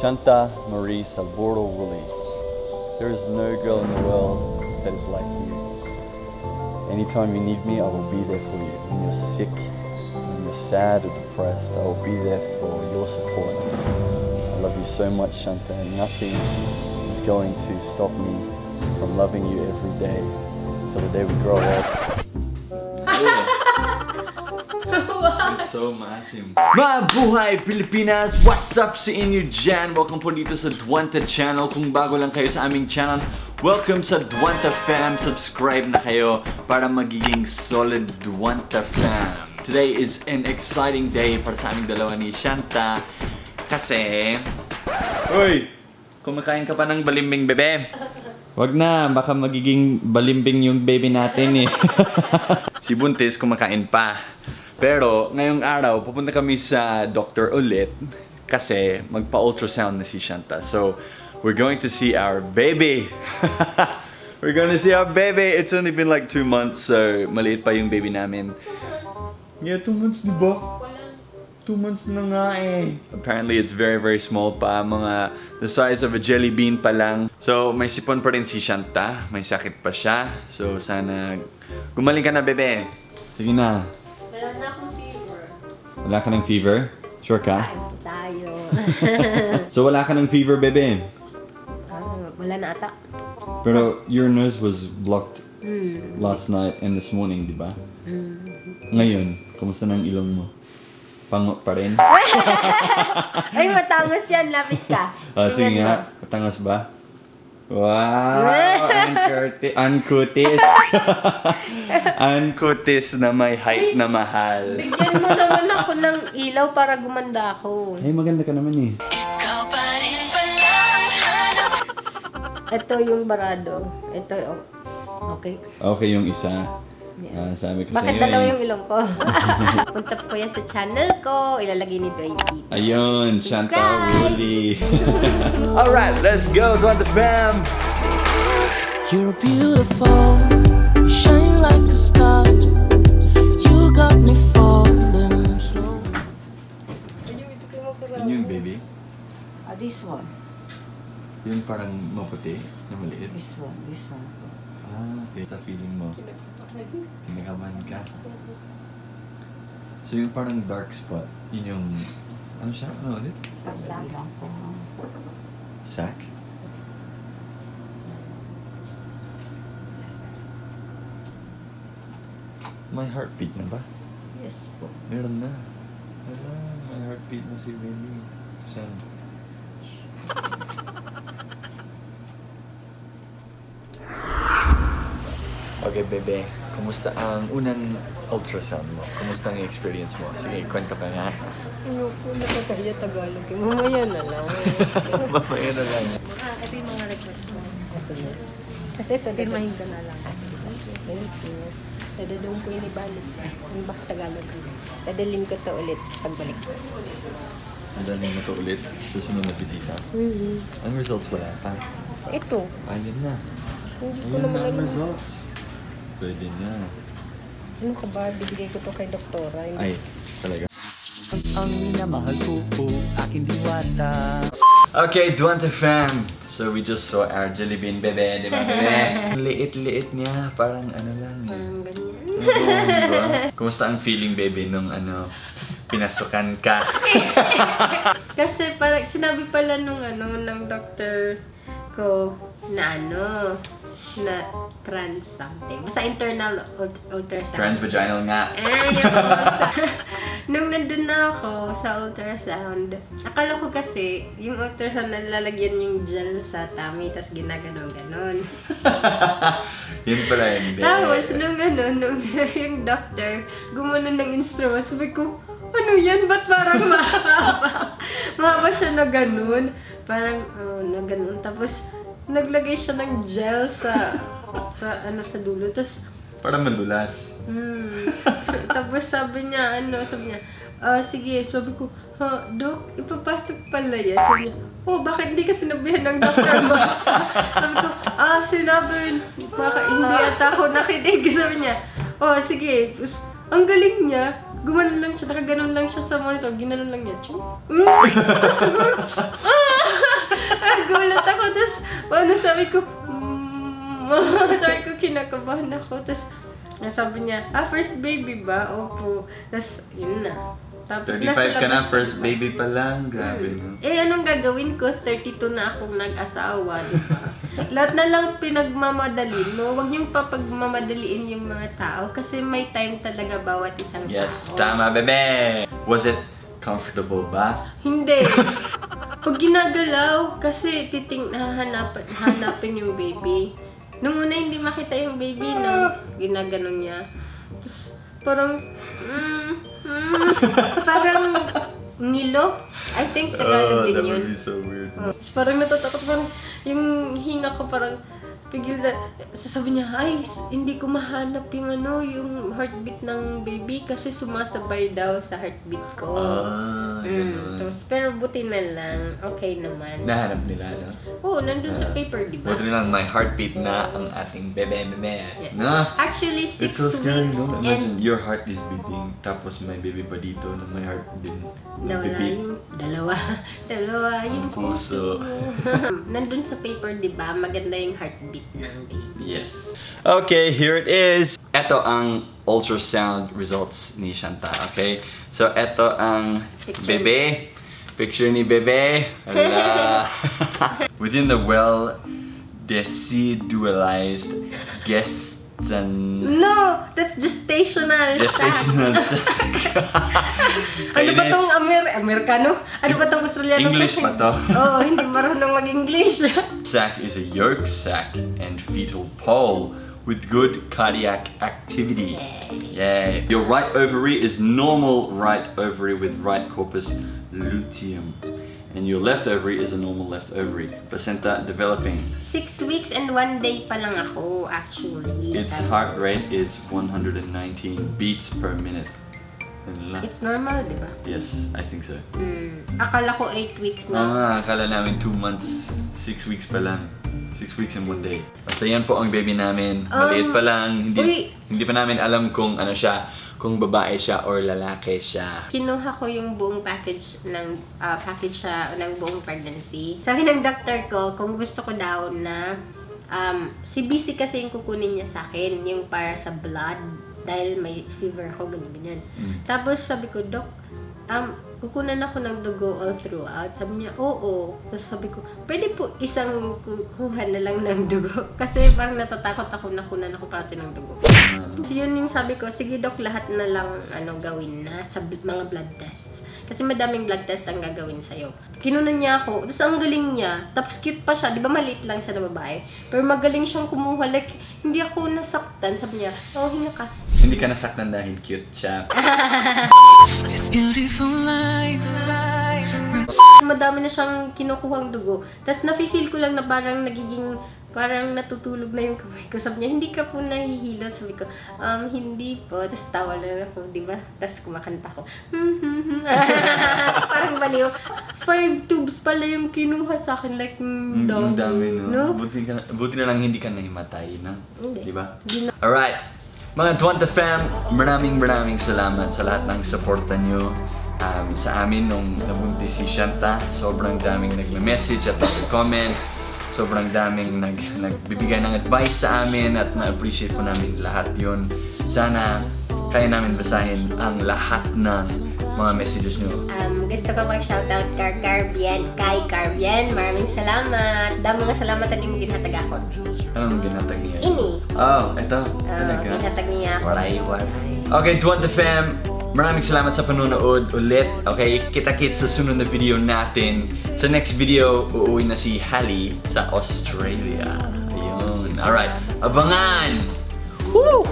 Shanta Marie Salvador Woolley. There is no girl in the world that is like you. Anytime you need me, I will be there for you. When you're sick, when you're sad or depressed, I will be there for your support. I love you so much, Shanta, and nothing is going to stop me from loving you every day until the day we grow up. It's so massive. Mabuhay Pilipinas! What's up sa inyo dyan? Welcome po dito sa Dwanta Channel. Kung bago lang kayo sa aming channel, welcome sa Dwanta Fam. Subscribe na kayo para magiging solid Dwanta Fam. Today is an exciting day para sa aming dalawa ni Shanta. Kasi... Uy! Kumakain ka pa ng balimbing, bebe? Wag na, baka magiging balimbing yung baby natin eh. Si Buntis kumakain pa. Pero ngayong araw, pupunta kami sa doctor ulit kasi magpa-ultrasound na si Shanta. So, we're going to see our baby. We're going to see our baby. It's only been like 2 months, so maliit pa yung baby namin. Yeah, 2 months, di ba? 2 months na nga eh. Apparently, it's very, very small pa. Mga the size of a jelly bean pa lang. So, may sipon pa rin si Shanta. May sakit pa siya. So, sana gumaling ka na, bebe. Sige na. Wala na akong fever. Wala ka ng fever? Sure ka? Kain tayo. So, wala ka ng fever, bebe? Wala na ata. Pero your nose was blocked last night and this morning, di ba? Ngayon, kumusta ng ilong mo? Pango pa rin? Ay, matangos yan. Lapit ka. Sige Tingnan nga. mo. Matangos ba? Wow! Uncutis! Uncutis na may height na mahal. Bigyan mo naman ako ng ilaw para gumanda ako. Ay, maganda ka naman eh. Ito yung barado. Ito, okay. Okay yung isa. Sabi ko Bakit sa'yo dalawa eh. yung ilong ko? Punta po yan sa channel ko. Ilalagay ni Dwayne dito. Ayun, Subscribe! Shanta Woolley. Alright, let's go, Dwanta Fam! You're beautiful, you shine like a star. You got me falling slow. Ano yung baby? This one. Yung parang maputi na maliit? This one. Okay. Sa feeling mo? Kinakabahan ka? So yung parang dark spot, yun yung... Ano siya? Ano ulit? Sack. Sack? May heartbeat na ba? Yes po. Meron na. Wala, may heartbeat na si baby. Siya. Okay, bebe. Kumusta ang unang ultrasound mo? Kumusta ang experience mo? Sige, kwento ka nga. Ayoko, nakakaya Tagalog. Mamaya na lang. Mamaya na lang. Ito yung mga request mo. Kasi ito, pirmahin ka na lang. Thank you. Dadalong ko yun ibalik. Ang bak Tagalog. Dadaling ko to ulit pagbalik ko. Ang dali mo to ulit sa sunod na bisita. Ang results wala pa. Ito. Ayun na. Hindi ko Ayun naman na ang alam. results. Pwede na. Ano ka ba? Bibigay ko to kay doktora. Ay, talaga. Ang minamahal ko po, aking diwata. Okay, Dwanta Fam! So we just saw our jelly bean bebe, di ba bebe? Liit-liit niya, parang ano lang eh. Parang ganyan. Diba? Kumusta ang feeling baby nung pinasukan ka? Kasi parang sinabi pala nung ng doctor ko na na trans something. Basta internal ultrasound. Transvaginal nga. Nung nandun na ako sa ultrasound, akala ko kasi yung ultrasound nalalagyan yung gel sa tummy tapos ginaganon-ganon. Yun pala hindi. Tapos nung yung doctor gumanon ng instrument, sabi ko, ano yan? Ba't parang mahaba? Mahaba siya na ganun. Parang, na ganun. Tapos, naglagay siya ng gel sa dulo. Tapos, Parang madulas. Tapos sabi niya, sige, sabi ko, Dok, ipapasok pala yan. Sabi niya, bakit hindi ka sinabihan ng doctor mo? Sabi ko, sinabi, baka hindi ata ako nakinig. Sabi niya, sige, ang galing niya. Gumanon lang siya, nakaganon lang siya sa monitor, ginanon lang niya. Tapos siguro, nagulat ako. Tapos, sabi ko, sabi ko, kinakabahan ako. Tapos, sabi niya, first baby ba? Opo. Tapos, yun na. Tapos, 35 ka na, labas first diba? baby pa lang. Grabe, no? Anong gagawin ko? 32 na akong nag-asawa, di ba? Lahat na lang pinagmamadali mo. Huwag niyong papagmamadaliin yung mga tao kasi may time talaga bawat isang Yes, tao. tama, bebe! Was it comfortable ba? Hindi. Pag ginagalaw, kasi hanapin yung baby. Nung una hindi makita yung baby, ginaganon niya. Tapos, parang ngilo. I think Tagalog din yun. That would be so weird. Tapos parang natatakot, parang yung hinga ko parang bigla, sasabi niya, ay, hindi ko mahanap yung yung heartbeat ng baby kasi sumasabay daw sa heartbeat ko. Ganun. Tapos, pero buti na lang, okay naman. Nahanap nila, no? Oo, nandun sa paper, di ba? Buti na lang may heartbeat na ang ating bebe. Yes. No? Actually, 6 It's so scary, weeks no? Imagine and your heart is beating, tapos may baby pa dito na may heart din. nawala Nagbe-beat. yung dalawa yung Puso. puso mo. Nandun sa paper, di ba? Maganda yung heartbeat ng baby. Yes. Okay, here it is. Ito ang ultrasound results ni Shanta, okay? So, ito ang Picture. bebe. Picture ni bebe. Hala. Within the well-decidualized No! That's gestational gestational sac. Ano ba tong Amerikano? Ano ba tong Australiano? English pa to. Oo, hindi marunong mag-English. Sac is a yolk sac and fetal pole with good cardiac activity. Yay. Your right ovary is normal right ovary with right corpus luteum. And your left ovary is a normal left ovary. Placenta developing. 6 weeks and 1 day pa lang ako, actually. Its heart rate is 119 beats per minute. It's normal, di ba? Yes, I think so. Akala ko 8 weeks Oo na. nga, akala namin 2 months, 6 weeks pa lang. 6 weeks and 1 day. Basta yan po ang baby namin. Maliit pa lang. Hindi pa namin alam kung ano siya, kung babae siya or lalaki siya. Kinuha ko yung buong package ng siya ng buong pregnancy. Sabi ng doctor ko, kung gusto ko daw na CBC kasi yung kukunin niya sa akin, yung para sa blood dahil may fever ako, ganyan. Tapos sabi ko, Doc, kukunan ako ng dugo all throughout. Sabi niya, oo. Tapos sabi ko, pwede po isang kuha na lang ng dugo. Kasi parang natatakot ako na kunan ako pati ng dugo. So yun yung sabi ko, sige Doc, lahat na lang gawin na sa mga blood tests. Kasi madaming blood tests ang gagawin sa'yo. Kinunan niya ako, tapos ang galing niya. Tapos cute pa siya, di ba maliit lang siya na babae. Pero magaling siyang kumuha, like, hindi ako nasaktan. Sabi niya, hinga ka. Hindi ka nasaktan dahil cute siya. This beautiful life. Madami na siyang kinukuhang dugo. Tapos nafe-feel ko lang na parang natutulog na yung kamay ko. Sabi niya, hindi ka po nahihilo. Sabi ko, hindi po. Tapos tawa lang ako, di ba? Tapos kumakanta ko. Parang baliw. 5 tubes pala yung kinuha sa akin. Like, Ang dami, no? No? Buti na lang hindi ka nahimatay, no? Hindi. Di ba? Alright. Mga Twanta fam, maraming salamat sa lahat ng suporta nyo sa amin nung nabuntis si Shanta. Sobrang daming nag-message at nag-comment. Sobrang daming nagbibigay ng advice sa amin at na-appreciate po namin lahat yun. Sana kaya namin basahin ang lahat ng mga messages nyo. Gusto ko mag-shoutout kay Carbian. Maraming salamat. Dami nga salamat at yung ginhatag ako. Anong ginatag niya? Ini. Oh, ito. Talaga. Ginhatag niya ako. Waray. Okay, Twanta fam, maraming salamat sa panonood ulit. Okay, kita-kits sa sunod na video natin. Sa next video, uuwi na si Hallie sa Australia. Ayun. Alright, abangan! Woo!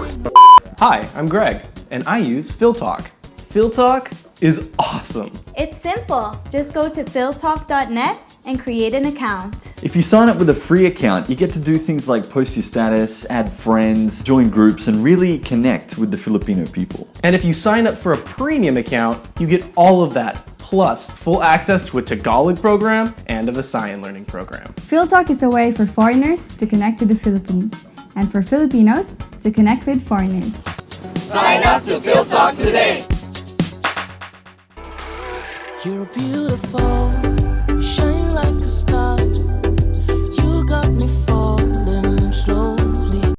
Hi, I'm Greg, and I use PhilTalk. PhilTalk is awesome. It's simple. Just go to philtalk.net and create an account. If you sign up with a free account, you get to do things like post your status, add friends, join groups, and really connect with the Filipino people. And if you sign up for a premium account, you get all of that, plus full access to a Tagalog program and a Visayan learning program. PhilTalk is a way for foreigners to connect to the Philippines, and for Filipinos to connect with foreigners. Sign up to PhilTalk today. You're beautiful.